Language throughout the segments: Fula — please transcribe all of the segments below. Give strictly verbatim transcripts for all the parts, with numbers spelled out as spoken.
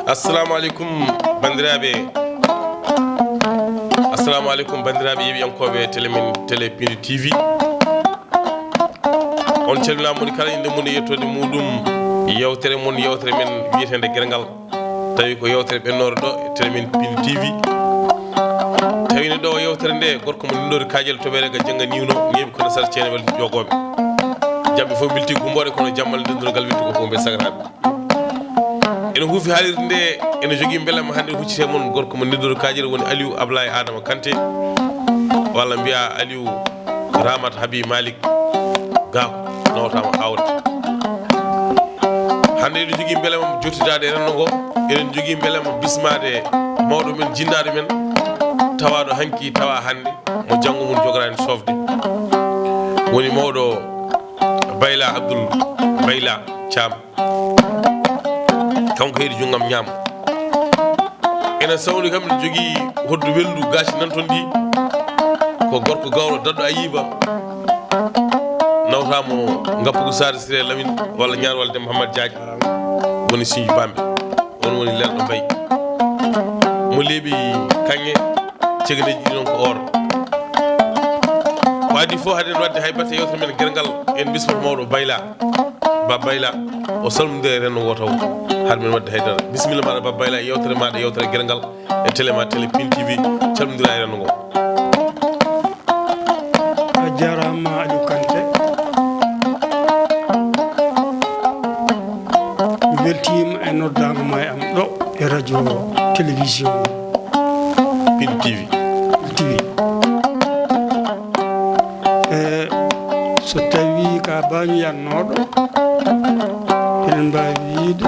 Assalamu aleykum, banndiraaɓe. Assalamu aleykum, banndiraaɓe yeeɓiyankooɓe télé men, télé Pindi T V. On calminaama, moni kala innde mum e yettoode muɗum. Yewtere mon, yewtere men wiyeteende Gerngal. Tawi ko yewtere ɓennoore ɗo e télé men Pindi T V. Tawi ne ɗo yewtere nde, gorko mo Ndindoori Kaaƴel, toɓere ga Jannga Niwno, neeɓi kono sar Ceenewal Jogooɓe. Jamɓe fof mbilti gumboɗe, kono jammal denndugal wilti ko fof mbe sagataaɓe. Ene huufi haalirde nde, ene jogii mbelamma hannde huccitee mon, gorko mo Ndindoori Kaaƴel woni Aliou Ablaye Adama Kanté, walla mbiya Aliou Ramat Habi Malik Gakou, nawataama Aawde. Hannde eɗen njogii mbelamma jottidaade e renndo ngo, eɗen njogii mbelamma bismaade mawɗo men, jinnaaɗo men, tawaaɗo hanki, tawa hannde, mo janngo mum jogoraani sofde. Woni mawɗo Bayla Abdoul Bayla Thiam. Kanko heedi junngam ñaamo. Ena sawni kam ne jogii hoddu welndu gaasi nan toon ndi. Ko gorko gawlo daɗɗo Ayiba. Nawtaamo Ngappugu Saare Siré Lamin walla Ñaarwal Demba Hammat Jaaƴ. Woni Sinju Bambe. On woni lelɗo Mbaye. Mo leeɓi kaŋŋe, cegeneeji ɗi noon ko or. Ko adii fof, haɗen waɗde hay batte yewtere men Gerngal, en bismoto mawɗo Bayla. Ba Bayla, o salmondira e renndo ngo taw, haɗa men waɗde haydara. Bisimilla maaɗa Ba Bayla, yewtere maaɗa, yewtere Gerngal, e télé ma, télé Pin T V, calmondira e renndo ngo. A jaaraama Aliou Kanté. Mi weltiima e noddaango ma e am ɗo e radio télévision. Pin T V. T V. E, so tawii ka baañoyannooɗo, eɗen mbaawi wiyde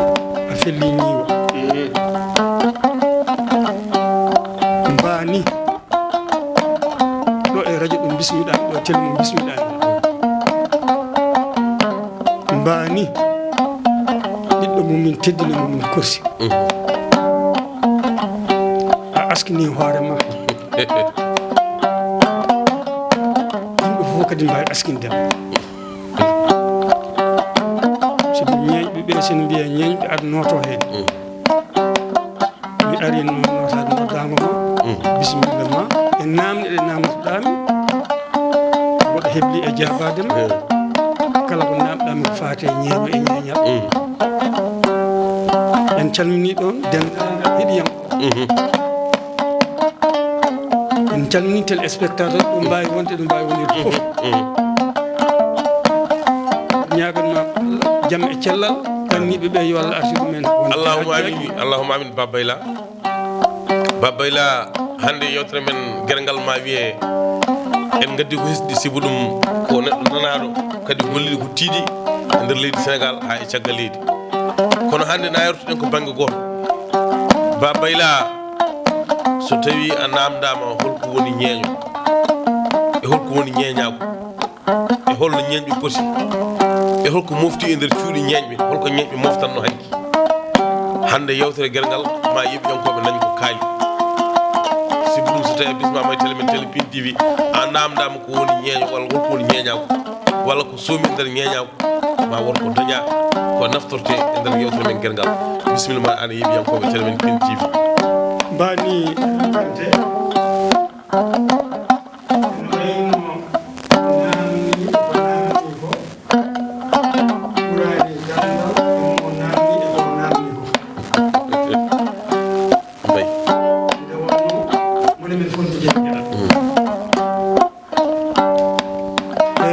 a felliñiiwa. Mbaani ɗo e radio ɗo bismiɗaa, ɗo télé mo bismiɗaa. Mbaani ɓiɗɗo mum min teddina mum min korsi. A askini hoore ma. Yimɓe fof kadi mbaawi askinde ma. Sabu ñeeñɓe ɓe, sen mbiya ñeeñɓe aɗa nooto heen. Mi ari noon nootaade noddaango ma. Bisimilla ma. E naamne ɗe naamnotoɗaa mi. Mboɗo hebli e jaabaade ma. Kala ko naamnoɗaa mi ko faati e ñeeño e ñeeñal. En calminii ɗoon denndaangal heɗiyankooɓe. En calminii téléspectateur, ɗo mbaawi wonde, ɗo mbaawi wonirde fof. Ñaagan ma Allah jam e cellal, ganniiɓe ɓe yo Allah artir ɗumen. Allahumma amin, Allahumma amin, Ba Bayla. Ba Bayla, hannde yewtere men Gerngal ma wiye, en ngaddi ko hesɗi, sibu ɗum ko neɗɗo nanaaɗo, kadi golliɗo ko tiiɗi e nder leydi Sénégal haa e caggal leydi. Kono hannde na yewtoɗen ko bannge gooto. Ba Bayla, so tawii a naamndaama holko woni ñeeño e holko woni ñeeñaagu, e holno ñeeñɓe poti, e holko mofti e nder cuuɗi ñeeñɓe, holko ñeeñɓe moftanno hanki. Hannde yewtere Gerngal ma yeeɓiyankooɓe ndañ ko kaali. Sibu ɗum, so tawii a bismaama e télé men, télé Pin T V, a naamndaama ko woni ñeeño walla holko woni ñeeñaagu, walla ko soomi e nder ñeeñaagu, ma won ko dañaa ko naftortee e nder yewtere men Gerngal. Bisimilla ma, an e yeeɓiyankooɓe Tele Men King T V. Mbani Kanté, no wayno naamni ko naamni ko, ɓuraani ganndal e mo naamni e ko naamni ko. Mbay. Nde wonno, moni men fof ndi jeeɗi. Mm. E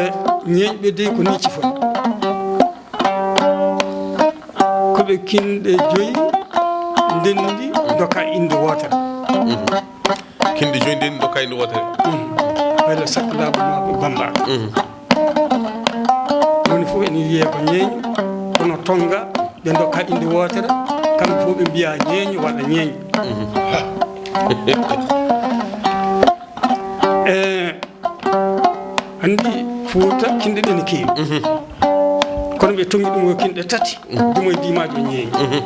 ñeeñɓe dey ko ni cifori. Ko ɓe kinɗe joyi ndenndi, ndokka innde wootere. Mhm. Kinɗe joyi ndenndi, ndokka innde wootere. Mhm. Wayla sakkilaaɓe ma ɓe bambaɗo. Mhm. Woni fof ene wiyee ko ñeeño, kono Tonga ɓe ndokka innde wootere, kamɓe fof ɓe mbiya ñeeño walla ñeeño. Mhm. E, anndi Fuuta, kinɗe ɗe ne keewi. Mhm. Kono ɓe tongi ɗum ko kinɗe tati, mhm, dimo e diimaajo ñeeño. Mhm.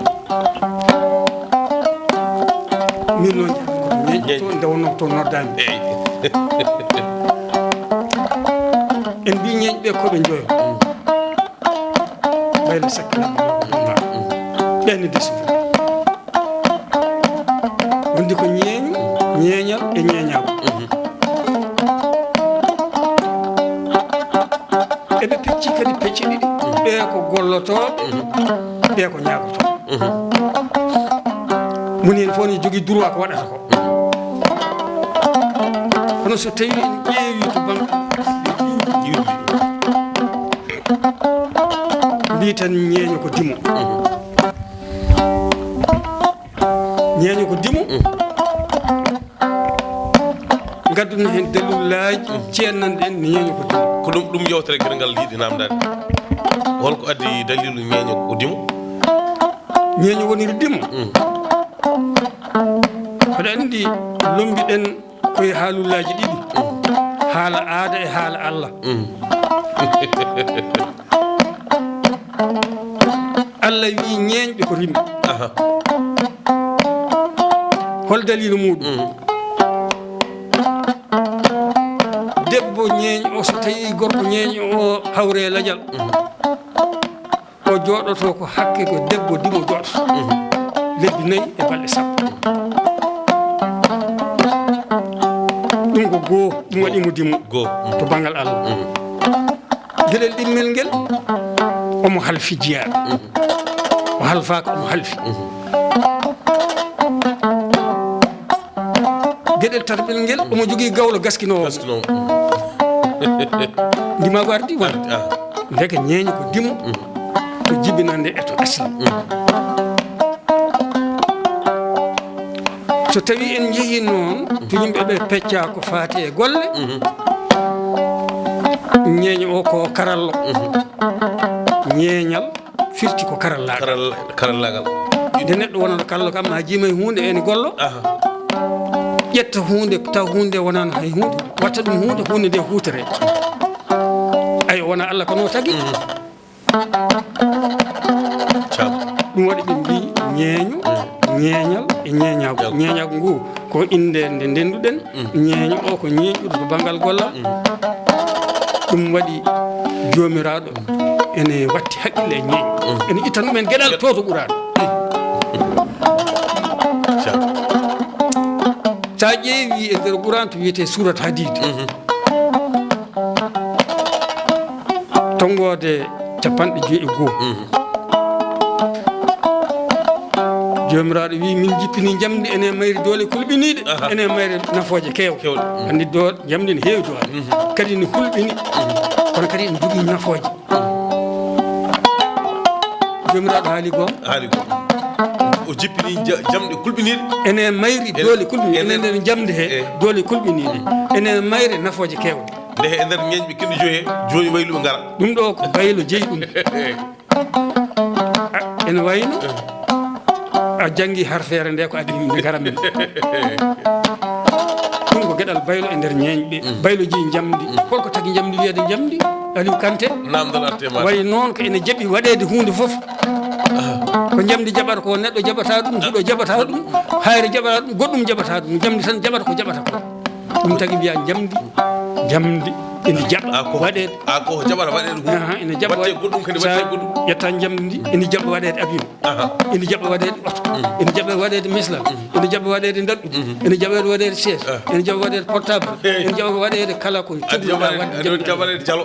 Min noon, ko to ñeeño, ñeeño, to nde wonno to noddaami. Eey. En mbii ñeeñɓe ko ɓe njoyo. Mhm. Wayla sakkilaaɓe ma ɓe bambaɗo. Mhm. Ɓen ne desi. Wondi ko ñeeño, ñeeñal e ñeeñal. Mhm. Eɓe pecci kadi pecce ɗiɗi. Mhm. Ɓe ko gollotooɓe, mhm, ɓe ko ñaagotooɓe. Mhm. Moni heen fof ne jogii droit ko waɗata ko. Mhm. Kono so tawi en ƴeewi to banggal, mbiiten ñeeño ko dimo. Mhm. Ñeeño ko dimo. Mm. Ngaddun heen dalilullaaji, mm, ceennanɗen ñeeño ko dimo. Ko ɗum, ɗum yewtere geɗe ngal yiɗi naamndaade. Holko addi dalilu ñeeño ko dimo? Ñeeño woniri dimo. Mm. Aɗa anndi, lombiɗen koye haalullaaji ɗiɗi. Mm. Haala aada e haala Allah. Mm. Allah wii ñeeñɓe ko rimɓe. Aha. Hol daliilu muuɗum? Mm. Debbo ñeeño o, so tawii gorko ñeeño o hawre lajal, mm, o jooɗoto ko hakke ko debbo dimo jooɗoto. Mm. Lebbi nayi e balɗe sappo. Ɗum ko goo, ɗum waɗi mo dimo. Goo. Mm. To banngal Allah. Mm. Geɗel ɗimmel ngel, omo halfi jiyaaɓe. Mhm. O halfaaka, omo halfi. Mhm. Geɗel tataɓel ngel, omo jogii gawlo gaskinoowo. Gaskinoowo. Ndimaagu ardi won. Ardi, ah. Ndeke ñeeño ko dimo, mhm, to jibinande e to asli. Mhm. So tawii en njehii noon to yimɓe ɓe peccaa ko faati e golle, mhm, ñeeño o ko karallo. Mhm. Ñeeñal firti ko karallaagal. Karal-, karallaagal. Nde neɗɗo wonata karallo kam, maa jiima e huunde ene gollo. Aha. Ƴetta huunde, taw huunde wonaano hay huunde. Watta ɗum huunde, huunde nde huutere. Ayo, wona Allah kono o tagi. Mhm. Cam. Ɗum waɗi ɓe mbii ñeeño, mm, ñeeñal e ñeeñaagu. Yal. Ñeeñaagu ngu ko innde nde ndennduɗen. Mm. Ñeeño o ko ñeeñuɗo to banngal gollal. Mm. Ɗum waɗi Joomiraaɗo ene watti haqqille e ñeeño. Mm. Ene itta ɗum en geɗal to to Quraan. Cam. So a ƴeewi e nder Quraan to wiyetee Surat Hadiid. Mhm. Tonngoode capanɗe joyi e goo. Mhm. Joomiraaɗo wii, "Min jippini njamndi ene mayri doole kulɓiniiɗe, aha, ene mayri nafooje keewɗe." Keewɗe. Mhm. Anndi do-, njamndi ne heewi doole. Mhm. Kadi ne hulɓini, mhm, kono kadi ene jogii nafooje. Joomiraaɗo haali goonga. Haali goonga. O jippini ja-, jamɗe kulɓiniiɗe. Ene mayri, ene, doole kulɓiniiɗe. Ene, ene nder jamɗe he, eh, doole kulɓiniiɗe. Ene mayre nafooje keewɗe. Nde he nder ñeeñɓe kinɗe joyi he, jooni wayluɓe ngara. Ɗum ɗo ko baylo jeyi ɗum. A, ene wayno a janngi harfeere nde ko addi yimɓe ngarammi. Ɗum ko geɗal baylo e nder ñeeñɓe. Mm. Baylo jeyi njamndi. Mm. Holko tagi njamndi wiyede njamndi? Aliou Kanté. Namdal arte ma. Wayi noon ko ene jaɓi waɗeede huunde fof. Aha. Ko njamndi jaɓata ko, neɗɗo jaɓata ɗum, huɗo jaɓata ɗum, hayre jaɓata ɗum, goɗɗum jaɓata ɗum. Njamndi tan jaɓata ko jaɓata ko. Ɗum tagi mbiya njamndi, njamndi. Ene jaɓa waɗeede. A ko jaɓata waɗeede ɗum. Aha, ene jaɓa waɗeede goɗɗum kadi. Waɗte goɗɗum. Ƴetta njamndi ndi, ene jaɓa waɗeede avion. Aha. Ene jaɓa waɗeede oto. Mm. Ene jaɓa waɗeede meslal. Mm. Ene jaɓa waɗeede ndaɗɗu. Mm. Ene jaɓa waɗeede chaise. Ah. Ene jaɓa waɗeede portable. Hey. Ene jaɓa waɗeede kala ko. Ene jaɓa waɗeede jalo.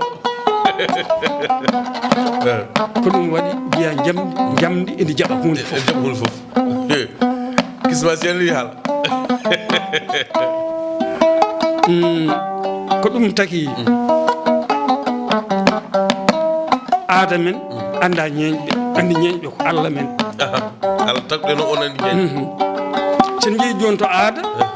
Eh. Ko ɗum waɗi mbiya njamndi, njamndi ene jaɓa huunde fof. Ene jaɓa huunde fof. Kisma seni hal. Mm, ko ɗum taki. Mm. Aada men annda ñeeñɓe, anndi ñeeñɓe ko Allah men. Aha. Allah tagɗo no on anndi ñeeñɓe. Mhm. So en njehi jooni to aada. Eh.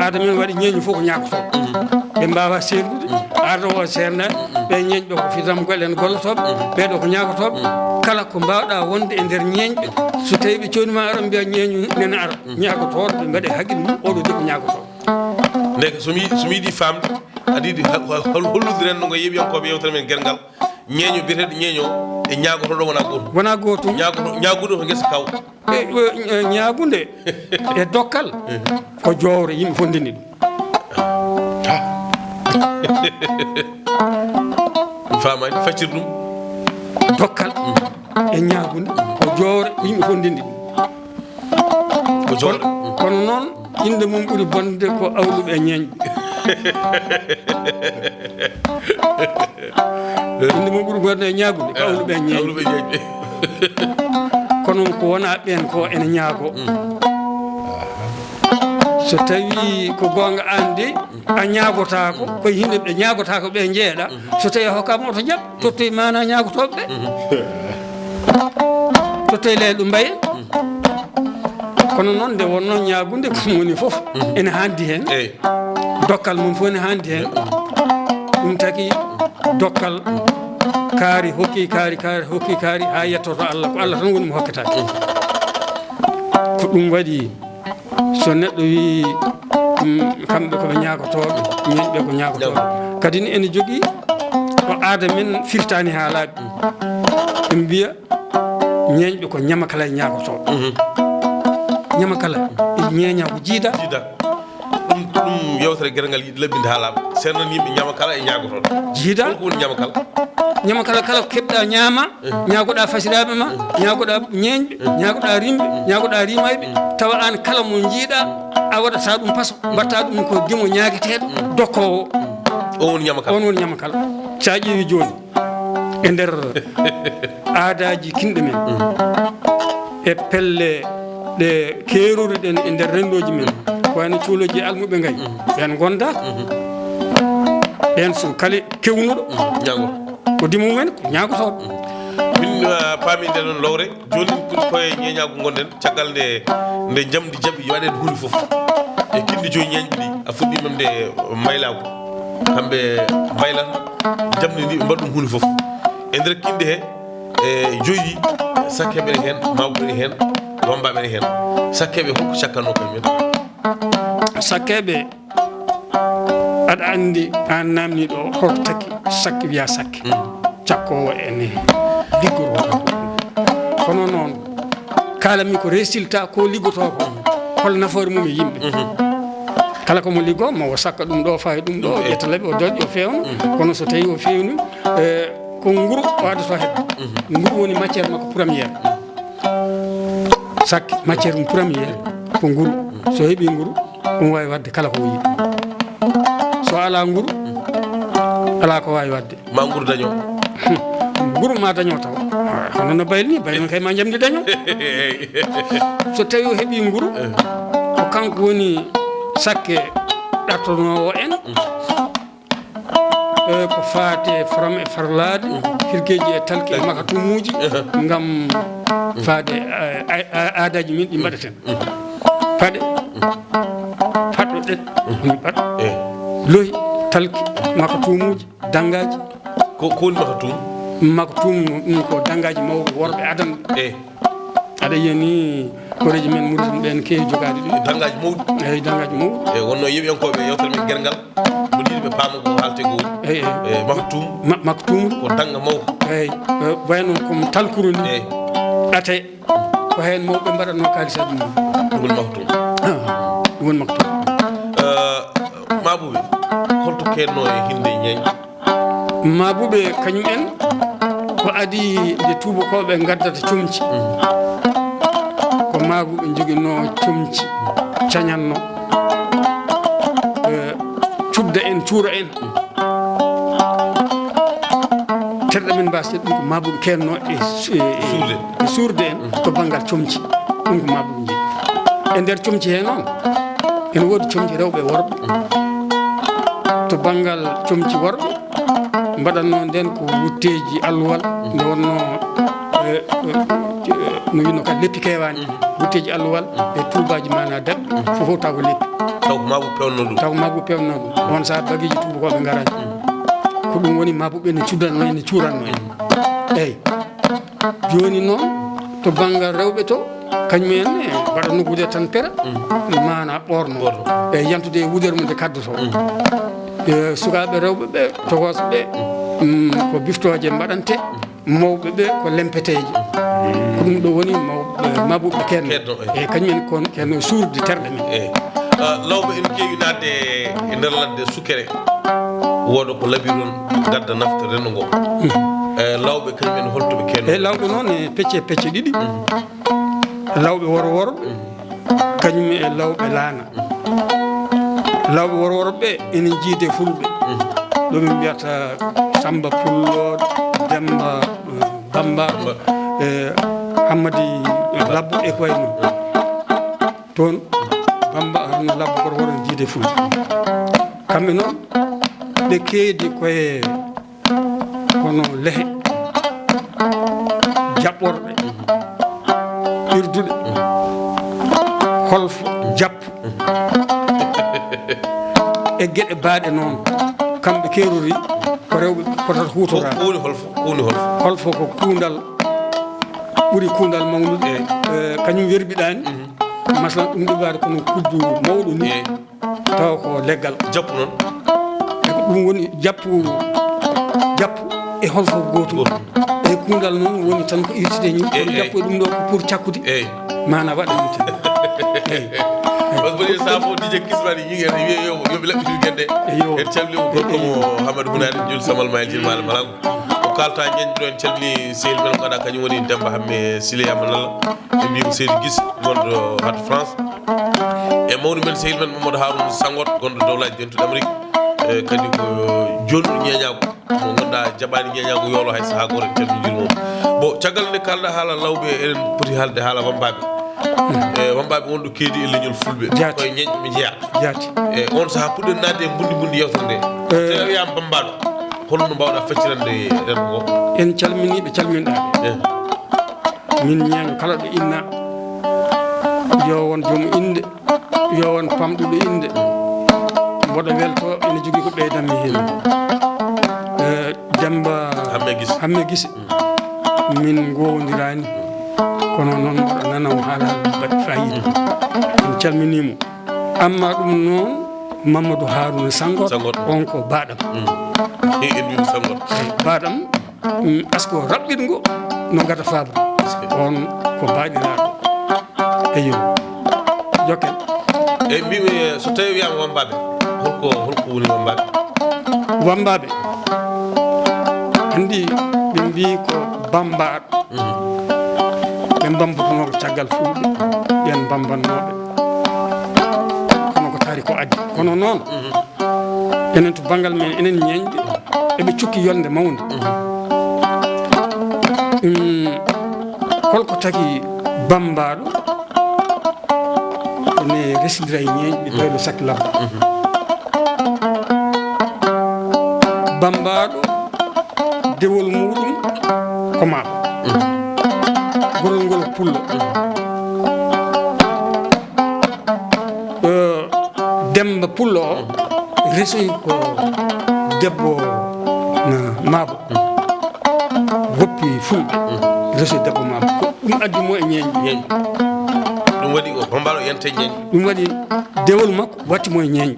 Aada men waɗi ñeeñu fof ko ñaagotooɓe. Mm. Ɓe mbaawa seerdude, mm, aada o seerndaani, mm, ɓe ñeeñɓe ko fidam golle en gollotooɓe, mm, ɓee ɗo ko ñaagotooɓe. Mm. Kala ko mbaawɗaa wonde e nder ñeeñɓe, so tawii ɓe coodii ma ara mbiya ñeeñu nena ara, mm, ñaagotooɗo ɓe mbaɗa e haqqille mum, oɗo de ko ñaagotooɗo. Ndeke so mi, so mi yiɗi faamde, aɗa yiɗi ha-, ha-, hol-, hollude renndo ngo yeeɓiyankooɓe yewtere men gerngal, ñeeño biyeteeɗo ñeeño e ñaagotooɗo wonaa gootum. Wonaa gootum. Ñaagoto-, ñaagude ko ngesa kaw. E, e, e, ñaagunde e dokkal ko jowre yimɓe fof ndenndi ɗum. Mi faamaani, faccir ɗum. Dokkal e ñaagunde ko jowre yimɓe fof ndenndi ɗum. Ko jowre. Kono, kono noon, innde mum ɓuri bonde ko awluɓe e ñeeñɓe. Innde mum ɓuri bonde e ñaagunde ko awluɓe e ñeeñɓe. Awluɓe e ñeeñɓe. Kono ko wonaa ɓeen ko ene ñaagoo. Mm. So tawii ko goonga aan de, a ñaagotaako, ko e yimɓe ɓe ñaagotaako ɓe njeeɗa. Mm. So tawii a hokkaama oto jaɓ, tottoy maanaa ñaagotooɓe ɓe. Mm. Tottoy leyɗe ɗum mbayen. Mm. Kono noon, nde wonnoo ñaagunde, ko ɗum woni fof, mm, ene haandi heen. Eey. Dokkal mum fof ene haandi heen. Mm. Ɗum taki dokkal, kaari, hokki kaari, kaari, hokki kaari, haa yettoto Allah. Ko Allah tan woni mo hokkataake. Mm. Ko ɗum waɗi, so neɗɗo wii, mm, kamɓe ko ɓe ñaagotooɓe, ñeeñɓe ko ñaagotooɓe. Ñaagotooɓe. Kadi ne ene jogii ko aada men firtaani haa laaɓi. Mm. Ɓe mbiya, ñeeñɓe ko ñamakala e ñaagotooɓe. Mhm. Ñamakala e ñeeña ko jiida. Jiida. Ɗum, ɗum yewtere gerngal yiɗi laɓɓinde haa laaɓa. Seernan yimɓe ñamakala e ñaagotooɗo. Jiida. Hol ko woni ñamakala? Ñamakala kala ko keɓɗa ñaama, eh, ñaagoɗa fasiraaɓe ma, eh, ñaagoɗa ñeeñɓe, eh, ñaagoɗa rimɓe, eh, ñaagoɗa rimayɓe, eh, tawa aan kala mo njiiɗa, a waɗata ɗum paso, mbaɗta ɗum ko dimo ñaageteeɗo, eh, dokkoowo. Eh. O woni ñamakala. On woni ñamakala. So a ƴeewi jooni, e nder aadaaji kinɗe men, mm, e pelle ɗe keeroriɗen e nder renndooji men, ko wayno cuuloji e almuɓe ngayi, mm, ɓeen ngondaaka. Mhm. Ɓeen so kala kewnuɗo, mm, ñaagoto. Ko dimo mumen ko ñaagotooɓe. Mm. Min, ah, paami nde ɗon lowre, jooni min puɗɗi ko e ñeeñaagu ngonɗen, caggal nde, nde njamndi jaɓi waɗeede huunde fof. E kinɗe joyi ñeeñɓe ɗi, a fuɗɗiima nde mbaylaagu. Kamɓe mbaylan jamndi ndi, ɓe mbaɗa ɗum huunde fof. E nder kinɗe he, e joyi ɗi, sakkeeɓe ne heen, mawɓe ne heen, wammbaaɓe ne heen. Sakkeeɓe hol ko cakkanoo kañum en? Sakkeeɓe, aɗa anndi, aan naamniiɗo o, holko taki sakke wiyaa sakke? Mm. Cakkoowo ene liggoroo. Kono noon, kaalatmi ko résultat ko liggotoo ko, hol nafoore mum e yimɓe. Mhm. Kala ko mo liggoo, mo o sakka ɗum ɗo, fawi ɗum ɗo, mm, ƴetta laɓi, o doƴƴa, o feewna. Mm. Kono so tawii o feewni, eh, ko nguru o addata heɓde. Mhm. Nguru woni matière makko première. Mm. Sakke, matière mum première ko nguru. Mm. So heɓii nguru, omo waawi waɗde kala ko o yiɗi. So alaa nguru, mm, alaa ko waawi waɗde. Ma nguru daño. Nguru ma daño taw. Ah, hono no bayli ni, bayli kay ma njamndi daño. So tawi o heɓi nguru, eh, ko kanko woni sakke ɗattonoowo en. Mm. Eh, ko faati e faram e farlaade, mm, hirgeeji e talki e, talki, makatumuuji, eh, ngam, mm, faade, eh, a-, a-, aadaaji min ɗi mbaɗaten. Mm. Paɗe, mm, paɗɗo ɗe, mm, woni paɗ-, eh, lohi, talki, makatumuuji. Danngaaji. Ko, ko woni makatuum? Makatuum ɗum ko danngaaji mawɓe worɓe adan. Eh. Aɗa yiya ni koreeji men Mauritanie ɓeen keewi jogaade ɗum. Danngaaji mawɗi? Eeyi, danngaaji mawɗi. Eeyi, wonnoo yeeɓiyankooɓe yewtere men gerngal, mboɗo yiɗi ɓe paama ko haaletee ko woni. Eeyi, eeyi. Eeyi, makatuum. Ma-, makatuum. Ko dannga mawko. Eeyi, eh, wayi noon ko talkuru ni. Eeyi. Ɗate. Ko heen mawɓe mbaɗatnoo kaalisaaji mum. Ɗum woni makko toon. Ah, ɗum woni makko toon. Eh, Abuɓe, holto keedno e hinde ñeeñɗe? Maabuɓe kañum en ko adii nde tuubakooɓe ngaddata comci. Ko maabuɓe njoginoo comci, cañanno, eh, cudda en, cuura en. Terɗe men mbaasde ɗum ko maabuɓe keedno e su-, e, e, suurde, e suurde en to banngal comci. Ɗum ko maabuɓe njeyi. E nder comci he noon, ene woodi comci rewɓe e worɓe. To banngal comci worɓe, mbaɗatnoo ndeen ko wutteeji alluwal, nde wonnoo, eh, eh, eh, no winnoo kadi leppi keewaani. Wutteeji alluwal e tuubaaji maanaa daɓɓi, fof fof taw ko leppi. Taw ko maabuɓe pewnoo ɗum. Taw ko maabuɓe pewnoo ɗum. Oon sahaa bagiiji tuubakooɓe ngaraani. Ko ɗum woni maabuɓe ne cuddanno en, ne cuuranno en. Eeyi. Jooni noon, to banngal rewɓe to, kañum en ne mbaɗa nokkude tan pera, maanaa ɓoorno. Ɓoorno. E yantude e wudere mum nde kaddotoo. E sukaaɓe rewɓe ɓe, tokosɓe, mm, ko biftooje mbaɗante, mawɓe ɓe ko lempeteeje. Ko ɗum ɗo woni mawɓe, maabuɓe keedno. Keedno, eeyi. E kañum en kon keedno suurde terɗe men. Eeyi. Ah, lawɓe ene keewi naatde e nder ladde sukkere. Wooda ko laɓi ɗon, gadda nafta renndo ngo. E lawɓe kañum en holto ɓe keedno? E lawɓe noon e pecce, pecce ɗiɗi. Lawɓe woro woro, kañum e lawɓe laana. Lawɓe woro woro ɓe ene njiide fulɓe. Ɗo min mbiyata Samba Pullo, Demba, eh, Bamba, eh, Hammadi Labbo e ko wayi noon. Toon, Bamba, Haruna Labbo, koto woto jiide fuu. Kamɓe noon, ɓe keedi koye kono lehe, jaɓɓorɗe, irduɗe, holfo, jappu. E geɗe baaɗe noon, kamɓe keerori ko rewɓe potata huutoraade. Ko woni holfo? Ko woni holfo? Holfo ko kuundal ɓuri kuundal mawnude. Eey. Eh, kañum werbiɗaani. Mhm. Masalan, ɗum ɗiɓaade kono kuddu mawɗo ni, eey, tawa ko leggal. Jappu noon? E ko ɗum woni jappu, jappu e holfo ko gootum. Gootum. E kuundal noon woni tan ko irtude ni, eey, kono eey, jappu e ɗum ɗo ko pour cakkude. Eey. Maana waɗa ɗum tan. Eey. Eey. Parce que saha fof D J Kismani ñiŋere wiye yo, yo ɓe laɓɓitu gende. Eyo. En calmini mo gorko mo Hamadou Bounani, Jul Samal Mayel Jil Mal Malago. O kalta ñeñɗo en calmini sehil men o gaɗa kañum woni Demba Hamme Sile Yamanalla. Ɓe mbiyi ko Seydi Gis gonɗo Hade France. E mawni men sehil men Mamadou Harouna Sangot gonɗo Dowlaji Dentuɗi Amérique. E kadi ko jonɗo ñeeñagu mo ganduɗa jaɓani ñeeñagu yoolo hay saaha goto en calminirma. Bon, caggal nde kalɗa haala lawɓe eɗen poti haalde haala wambaɓe. E wambaɓe wonɗo keedi e leñol fulɓe. Jaati. Koye ñeeñɓe ɓe jeeya. Jaati. E on saaha puɗɗen naatde e mbundi mbundi yewtere nde. E. Tawi a wiyama bambaɗo. Holno mbawɗa faccirande renndo ngo? En calmini ɓe calminɗa. Eh. Min ñeeño kala ɗo inna, yo won joom innde, yo won pamɗuɗo innde. Mboɗo welto ene jogii ko ɓeydanmi heen. Eh, Demba Hamme Gise. Hamme Gise. Min ngowondiraani. Kono noon mboɗo nana o haalaaji mbaɗi fayida. En calminii mo. Amma ɗum noon, Mamadou Harouna Sangot, Sangot, on ko baɗam. Mm. E, en mbiimo Sangot. Eyi, baɗam, mm, asko raɓɓiɗngo no gata faabu. On ko baɗiraaɗo. Eyo. Jokken. E, mbiimi, so tawi wiyama wambaɓe, holko, holko woni wambaɓe? Wambaɓe. Anndi ɓe mbii ko bambaɗo. Mhm. Ɓe mbambutunoo ko caggal fulɓe, ɓeen mbambannooɓe. Kono ko taari ko addi. Kono noon, mhm, enen to banngal men, enen ñeeñɓe, eɓe cukki yolnde mawnde. Mhm. Ɗum, holko taki bammbaaɗo? Ko ne resindira e ñeeñɓe, mhm, baylo sakki lam. Mhm. Bammbaaɗo, dewol muɗum ko maako. Mhm. Gorol ngol ko pullo. Mhm. Eh, Demba Pullo o, mhm, resoyi ko debbo na maabo. Mhm. Woppi fulɓe. Mhm. Resoyi debbo maabo. Ko ɗum addi mo e ñeeñɓe. Ñeeñɓe. Ɗum waɗi o bammbaaɗo yante ñeeñɓe. Ɗum waɗi dewol makko watti mo e ñeeño.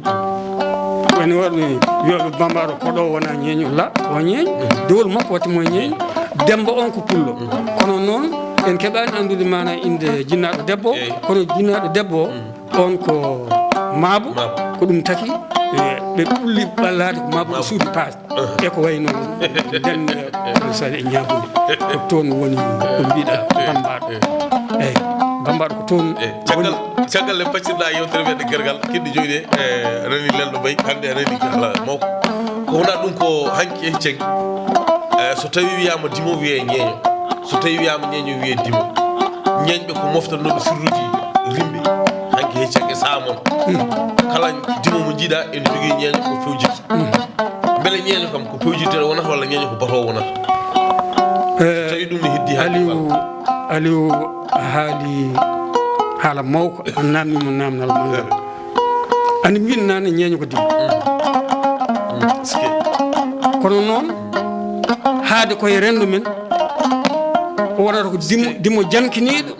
Woni waɗi wiyoɓe bambaɗo koɗo wona ñeeño, la, o ñeeño. Dewol makko watti mo e ñeeño. Demba on ko pullo. Kono noon, en keɓani anndude maana innde jinnaɗo debbo o. Eyi. Kono jinnaɗo debbo o, mm, on ko maabo. Maabo. Ko ɗum taki ɓe ɓulli ɓallaade ko maa ɓe suudu paas. E ko wayi noon, nden, eh, so e ñaabude. Ko toon woni ko mbiɗa, bambaɗo. Eyi, bambaɗo ko toon woni. Caggal, caggal nde paccirɗa yewtere meɗen Gergal, kiɗɗo joyde, e rani lelɗo mbayi, hannde rani kala mawko. Ko wona ɗum ko hanki e ceng. Eh, so tawi wiyama dimo, wiye ñeeño. So tawi wiyama ñeeño, wiye dimo. Ñeeñɓe ko moftannoɓe sirruji rimɓe. Hanki e ceng e saamon. Kala dimo mo jiiɗa, ene jogii ñeeño ko fewjiti. Mbele ñeeño kam ko pewjirteɗo wonata walla ñeeño ko bato wonata? Eh, tawi ɗum ne heddi haalde Aliou, Aliou a haali haala mawko, a namnimo namnal manngal. Andi mbin nane ñeeño ko dimo. Kono noon, haade koye renndo men, o wonata ko dimo, dimo jankiniiɗo,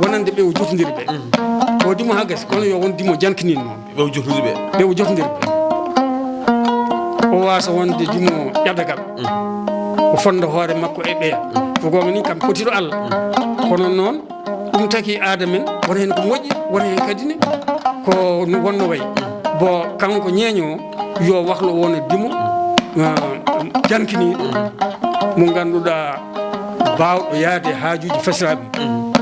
wonande ɓe o jotondiri ɓe. O dimo ha gasi, kono yo won dimo jankiniiɗo noon. Ɓe o jotondiri ɓe. Ɓe o jotondiri ɓe. O wasa wonde dimo ƴadagal. O fonda hoore makko e ɓeya. Ko gonga ni kam potiɗo Allah. Kono noon, ɗum taki aada men, wona heen ko moƴƴi, wona heen kadi ne ko no wonno wayi. Bon, kanko ñeeño o, yo waklo wona dimo, ah, jankiniiɗo, mo ngannduɗaa baawɗo yaade haajuuji fasiraaɓe mum.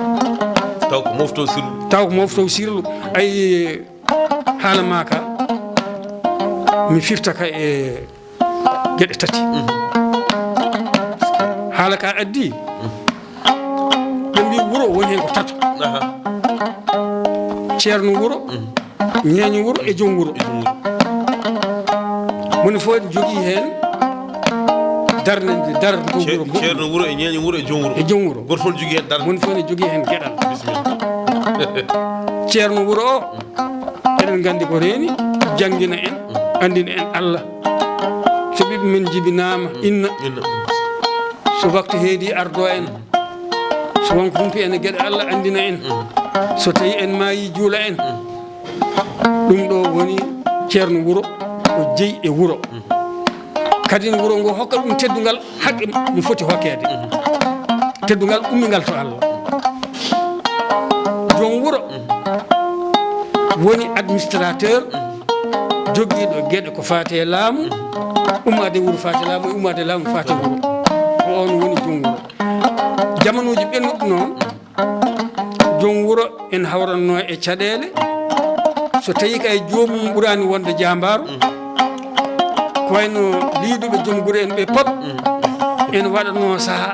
Taw ko mofto sirlu. Taw ko mofto sirlu. Ay, haala ma ka, mi firta ka e geɗe tati. Haala ka addi, ɓe mbi wuro woni heen ko tato. Aha. Ceerno wuro, ñeeño wuro e joom wuro. E joom wuro. Moni fof ene jogii heen darnde nde darata dow Ce-, wuro muɗum. Ceerno wuro e ñeeño wuro e joom wuro. E joom wuro. Gooto fof ne jogii heen darnde. Moni fof ne jogii heen geɗal. Bisimilla. Ceerno wuro o, eɗen nganndi ko reeni, janngina en, anndina en Allah. So ɓiɓɓe men jibinaama, inna. Inna. So waktu heedi ardo en, so won ko humpi en e geɗe Allah, anndina en. So tawi en maayi, juula en. Ɗum ɗo woni ceerno wuro, o jeyi e wuro. Kadi wuro ngo hokka ɗum teddungal, haqqe no foti hokkeede. Teddungal ummingal to Allah. Joom wuro woni administrateur, jogiiɗo geɗe ko faati e laamu, ummaade wuro faati e laamu, e ummaade laamu faati e wuro. Ko on woni joom wuro. Jamanuuji ɓennuɗi noon, joom wuro en hawranno e caɗeele. So tawi kay joomum ɓuraani wonde jaambaaru, ko wayno liiduɓe joom gure en ɓe pop, en waɗatno saha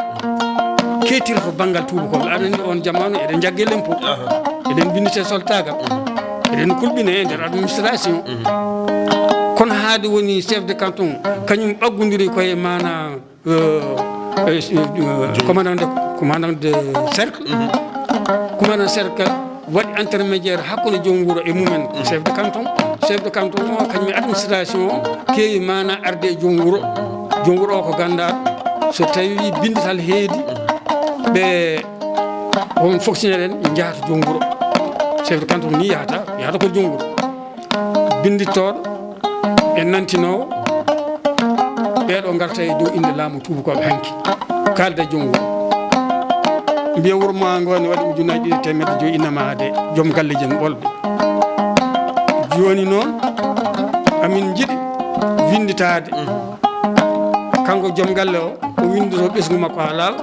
keetirto banngal tuubakooɓe. Aɗa anndi on jamaanu eɗen njagge lempo. Aha. Eɗen mbindite soltagal. Eɗen kulɓine e nder administration. Kono haade woni chef de canton, kañum ɓaggondiri koye maana, euh, euh, euh, commandant de, commandant de cercle. Commandant cercle waɗi intermédiaire hakkunde joom wuro e mumen, ko chef de canton. Chef de canton o, kañum e administration o, keewi maana arde e joom wuro. Joom wuro o ko ganndaɗo. So tawi bindital heedi, ɓe won fonctionnaire en, ɓe njahata joom wuro. Chef de canton ni yahata, yahata ko joom wuro. Binnditooɗo e nantinoowo, ɓeeɗo ngarta e dow innde laamu tuubakooɓe hanki. Kaalda e joom wuro. Mbiya wuro ma ngo ne waɗi ujunnaji ɗiɗi e teemedde joyi innama de joom galleeji en ɓolɓe. Jooni noon, amin njiɗi winnditaade. Kanko joom galle o, o winnditoo ɓesngu makko haa laaɓa,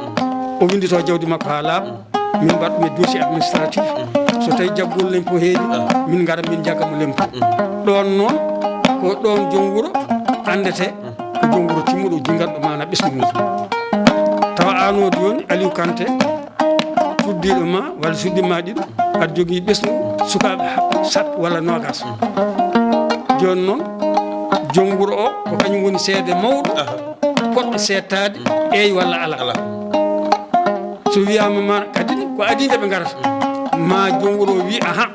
o winnditoo jawdi makko haa laaɓa. Min mbaɗ ɗum e dossier administratif. So tawi jaggol lempo heedi, min ngara min njagga mo lempo. Ɗoon noon, ko ɗoon joom wuro anndete ko joom wuro timmuɗo, jingatɗo maana ɓesngu mum. Tawa aan o jooni, Aliou Kanté, suddiiɗo ma walla suddii ma ɗiɗo, aɗa jogii ɓesngu sukaaɓe ha-, sappo walla noogas. Jooni noon, joom wuro o, ko kañum woni seede mawɗo, aha, poɗɗo seettaade, eey walla alaa. Alaa. So wiyaama ma kadi ko adii nde ɓe ngarata, ma joom wuro o wi, aha,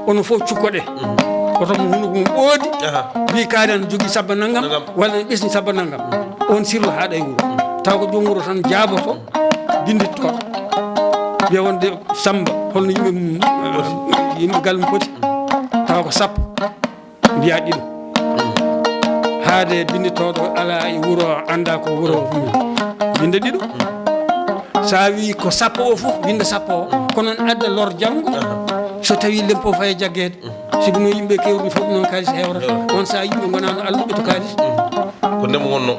onon fof cukkoɗe. Oto mo hunuko mum ɓooɗi, aha, wi kaari ana jogii sabba nanngam, nanngam, walla ne ɓesni sabba nanngam. On sirlo haaɗa e wuro. Taw ko joom wuro tan jaaboto, binnditto. Wiya wonde Samba, holno yimɓe mum, eh, yimɓe galle mum poti? Taw ko sappo. Mbiya ɗiɗo. Haade binnditooɗo alaa e wuro, annda ko wuro wuro. Winnda ɗiɗo. Sa wi ko sappo o fof, winnda sappo o. Kono ne adda lor janngo. So tawi lempo faye jaggeede, sibu no yimɓe kewri fof noon kaalis hewrata. On saha yimɓe ngonano alluɓe to kaalis. Ko ndema wonno.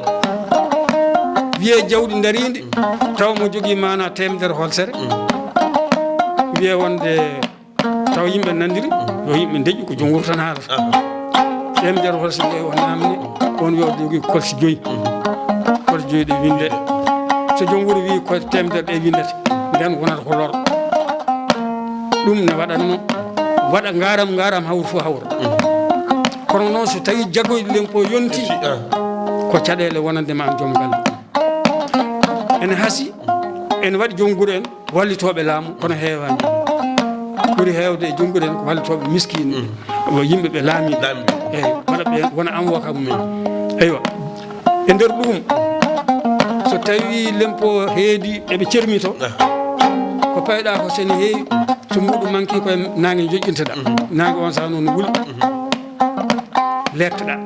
Wiye jawdi ndariindi, taw mo jogii maana teemedere holsere. Wiye wonde taw yimɓe nandiri, yo yimɓe ndeƴƴu ko joom wuro tan haalata. Teemedere holsere nde o namni, on wiya o jogii kolse joyi. Kolse joyi ɗe winde. So joom wuro wi ko teemedere ɗe windata, nden wonata ko lor. Ɗum ne waɗatno waɗa ngaram ngaram hawru fof hawra. Kono noon so tawi jaggoyɗi lempo yonti, ko caɗeele wonande ma joom galle. Ene hasi, ene waɗi joom guure en wallitooɓe laamu, kono heewaani. Ɓuri heewde e joom guure en ko wallitooɓe miskiin, yimɓe ɓe laamiiɓe. Eeyi, wona ɓe, wona am woo kam mumen. Eywa. E nder ɗum, so tawi lempo heedi eɓe cermito, ko payɗa ko sene heewi, so mbuɗu manki koye naange joƴƴinteɗa. Naange on saha noon wuli. Lettoɗa.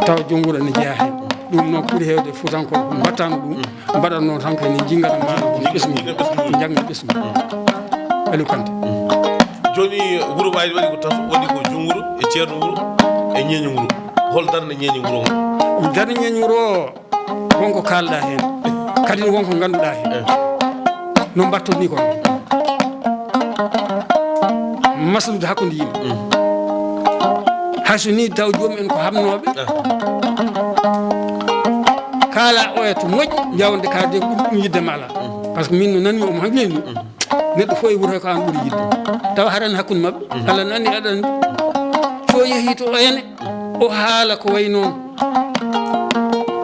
Tawa joom wuro ne jeyaa heen. Ɗum noon ɓuri heewde Fuutankooɓe ko mbattano ɗum, mbaɗatno tan ko ene jinngana maana ko ɓesngu, jannga ɓesngu. Aliou Kanté. Jooni wuro wawi waɗi ko tato, waɗi ko joom wuro e ceerno wuro e ñeeño wuro. Hol darnde ñeeño wuro ngon? Darnde ñeeño wuro o, wonko kaalɗa heen, kadi wonko ngannduɗa heen. No mbatton ni kon. Maslude hakkunde yimɓe. Hay so ni taw joomum en ko hamnooɓe. Kaala oya to moƴƴi, mbiya wonde ka de ɗum, ɗum yidde ma ala. Par ce que min no nanmi omo han wiyani. Neɗɗo fof e wuro he ko an ɓuri yidde. Tawa harani hakkunde maɓɓe. Allah nani aɗa anndi. So yehi to oyane, o haala ko wayi noon.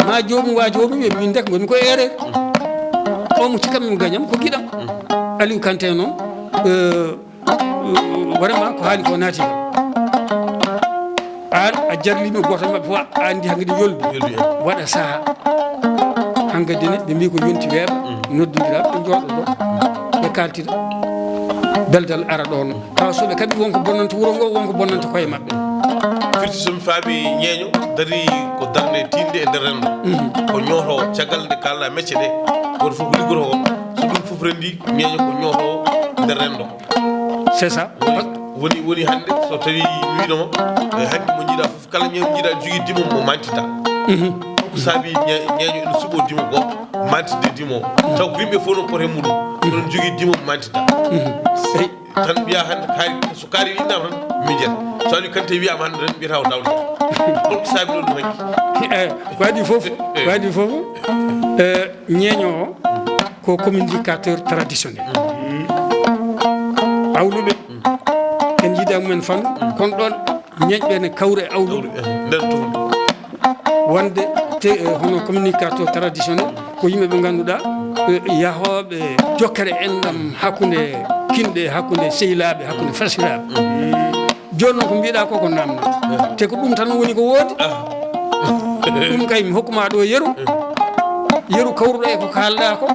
Ma joomum wa joomum wiya min de ko ngonmi ko e erreur. O mo cikam mi gañam ko giɗam. Aliou Kanté noon, euh, vraiment ko haali ko naati kam. An a jarlima goto maɓɓe fof a andi hankadi yolbi. Yolbi, eh. Waɗa saha. Hankadi ne ɓe mbi ko yonti weeɓa, noddodira ɓe jooɗo ɗo. Ɓe kaltira. Beldal ara ɗo no. Tawa so ɓe kaɓi wonko bonnanta wuro ngo, wonko bonnanta koye maɓɓe. Firti so mi faami ñeeño dari ko darnde tiinde e nder renndo. Ko ñooto caggal nde kalɗa mecce ɗe. Goto fof ko liggoto ko. So ɗum fof rendi ñeeño ko ñooto nder renndo. C'est ça. Woni, woni, woni hannde so tawi mi wiino mo, eh, hannde mo jiiɗa fof kala ñeeño jiiɗa jogii dimo mo mantita. Ko saabi ñe-, ñeeño ene suɓo dimo goto, mantide dimo. Taw ko yimɓe fof no pote muɗum. Oɗon jogii dimo mo mantita. Tan mbiya hannde kaari, so kaari innama tan, min jeeya. So Aliou Kanté wiyama hannde tan, mbiyata o dawde. Holko saabi ɗum hanki? Eh, ko waɗi fof, eh, ko waɗi fof, eh, ñeeño o ko communicateur traditionnel. Awluɓe, en jiida mumen fannu, kono ɗon ñeeñɓe ne kawra e awluɓe. Awluɓe, eh, nder toon. Wonde te, eh, hono communicateur traditionnel, ko yimɓe ɓe ngannduɗaa, eh, yahooɓe jokkere enɗam hakkunde kinɗe, hakkunde sehilaaɓe, hakkunde fasiraaɓe. Jooni noon ko mbiɗa ko, ko namna. Te ko ɗum tan woni ko woodi. Ɗum kay mi hokkuma ɗo yeru. Yeru kawruɗo e ko kaalɗa ko.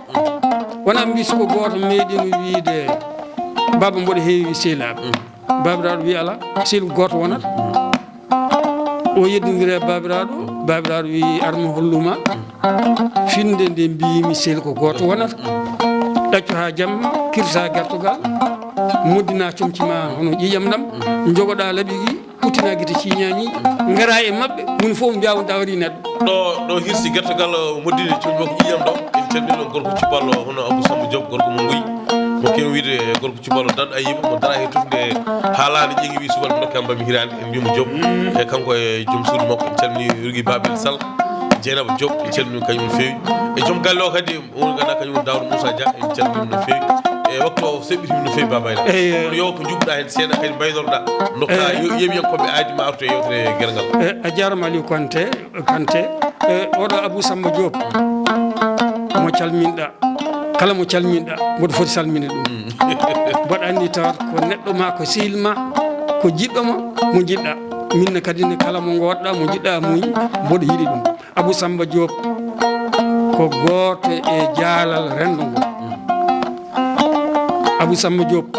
Wona mbi suko gooto meeɗino wiide, "Baaba, mboɗo heewi sehilaaɓe." Baabiraaɗo wi, "Alaa, sehil ko gooto wonata." O yeddondiri e baabiraaɗo, baabiraaɗo wi, "Ar mi holluma." Finde nde mbiyimi sehil ko gooto wonata. Ɗaccu haa jamma, kirsa gertogal, moddina comci ma hono ƴiiƴam ɗam, jogoɗa laɓi ɗi, uttina gite ciñañi, ngara e maɓɓe, moni fof mbiya wonde a wari neɗɗo. Ɗo, ɗo hirsi gertogal, moddini comci makko ƴiiƴam ɗo. En calmini ɗo gorko cuballo hono Abou Samba Diop, gorko mo Nguy. Mo kewi wiide gorko cuballo daɗɗo Ayiba, mo dara he tufde haalani ƴeeŋi wi subalɓe dokke am mbami hirande, en mbimo Diop. E kanko e joom suudu makko, en calmini Rougui Babel Sall, Dieynaba Diop, en calmini kañum no feewi. E joom galle o kadi, o woni ganduɗa kañum woni Daouda Moussa Dia, en calmini no feewi. E waktu o seɓɓitimi no feewi, Baba Aïda. Eyi. Kono yo ko jubɗa hen seeɗa kadi mbaynorɗa. Dokka, eyi, yo yeɓiyankoɓe aadi ma artu e yewtere gueɗal ngal. E, a jarama Aliou Kanté, Kanté. E, oɗo Abou Samba Diop, mo calminɗa, kala mo calminɗa, mboɗo foti salminde ɗum. Mboɗo anndi tawata ko neɗɗo ma, ko sehil ma, ko jiɗɗo ma, mo jiɗɗa. Min ne kadi ne kala mo ngoɗɗa, mo jiɗɗa, muñ, mboɗo yiɗi ɗum. Abou Samba Diop ko gooto e jaalal renndo ngo. Abou Samba Diop,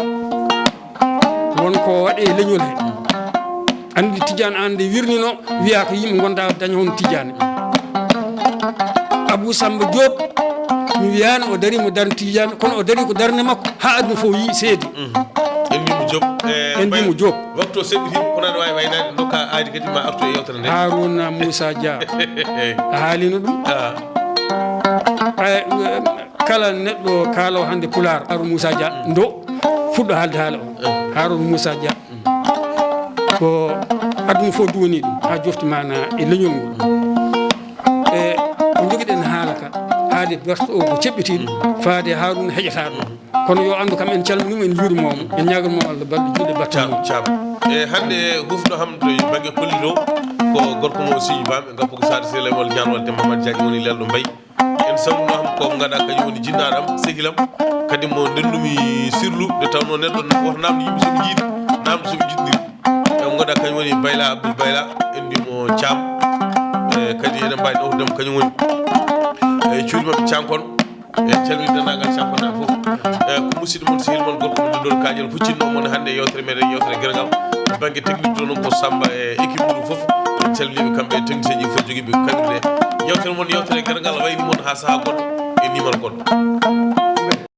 won ko waɗe e leñol he. Anndi Tidiane an nde wirnino, wiya ko yimɓe gonda daña hono Tidiane. Abou Samba Diop, mi wiyani o dari mo darnde Tidiane, kono o dari ko darnde makko, ha aduna fof yi seedi. En mbimo Diop, eh, en mbimo Diop. Waktu o seɓɓitii, kono aɗa waawi waynaade, ndokka aadi kadi ma artu e yewtere nde. Haruna Moussa Dia. A haalino ɗum. Ah. Eh, kala neɗɗo kaalo hannde pulaar, Haruna Moussa Dia, ndo fuɗɗo haalde haala o. Eh. Haruna Moussa Dia. Ko aduna fof duwoni ɗum, haa jofti maana e leñol ngol. E ko njogiɗen haala ka, haade darto o ko ceɓɓitiiɗo, faade Haruna heƴataa ɗum. Kono yo anndu kam, en calminii mo, en njuuriima mo, en ñaaganiima mo Allah balɗe juutɗe battane. Cam, cam. E hannde hufno ham to bannge kolli to, ko gorko mo Siñi Bam, e ngappugo Saare Sele walla Ñaan walla Demba Madi Jaaji woni lelɗo mbay. En sawno ham ko ngaɗa kañum woni jinnaram, sehilam, kadi mo ndendumi sirlu, nde tawno neɗɗo wota namdo yimɓe soɓe jiidi, namdo soɓe jiɗɗiri. E mo ngaɗa kañum woni Bayla Abdoul Bayla, en mbimo Cam. E kadi enen mbawi ɗowdam kañum woni. E cuuɗi maɓɓe Cankon. En calmini dendagal Cankon naaɓe fof. E ko musidɗo mon, sehil mon, gorko mon, Dondol Kaƴel, huccinno mon hannde yewtere meɗen, yewtere Gergal. To bannge technique to noon ko Samba e équipe mum fof. En calminiɓe kamɓe e technicien ji fof jogiiɓe kaɓirɗe. Yewtere mon, yewtere Gergal, wayni mon ha saha goɗɗo e numéro goɗɗo.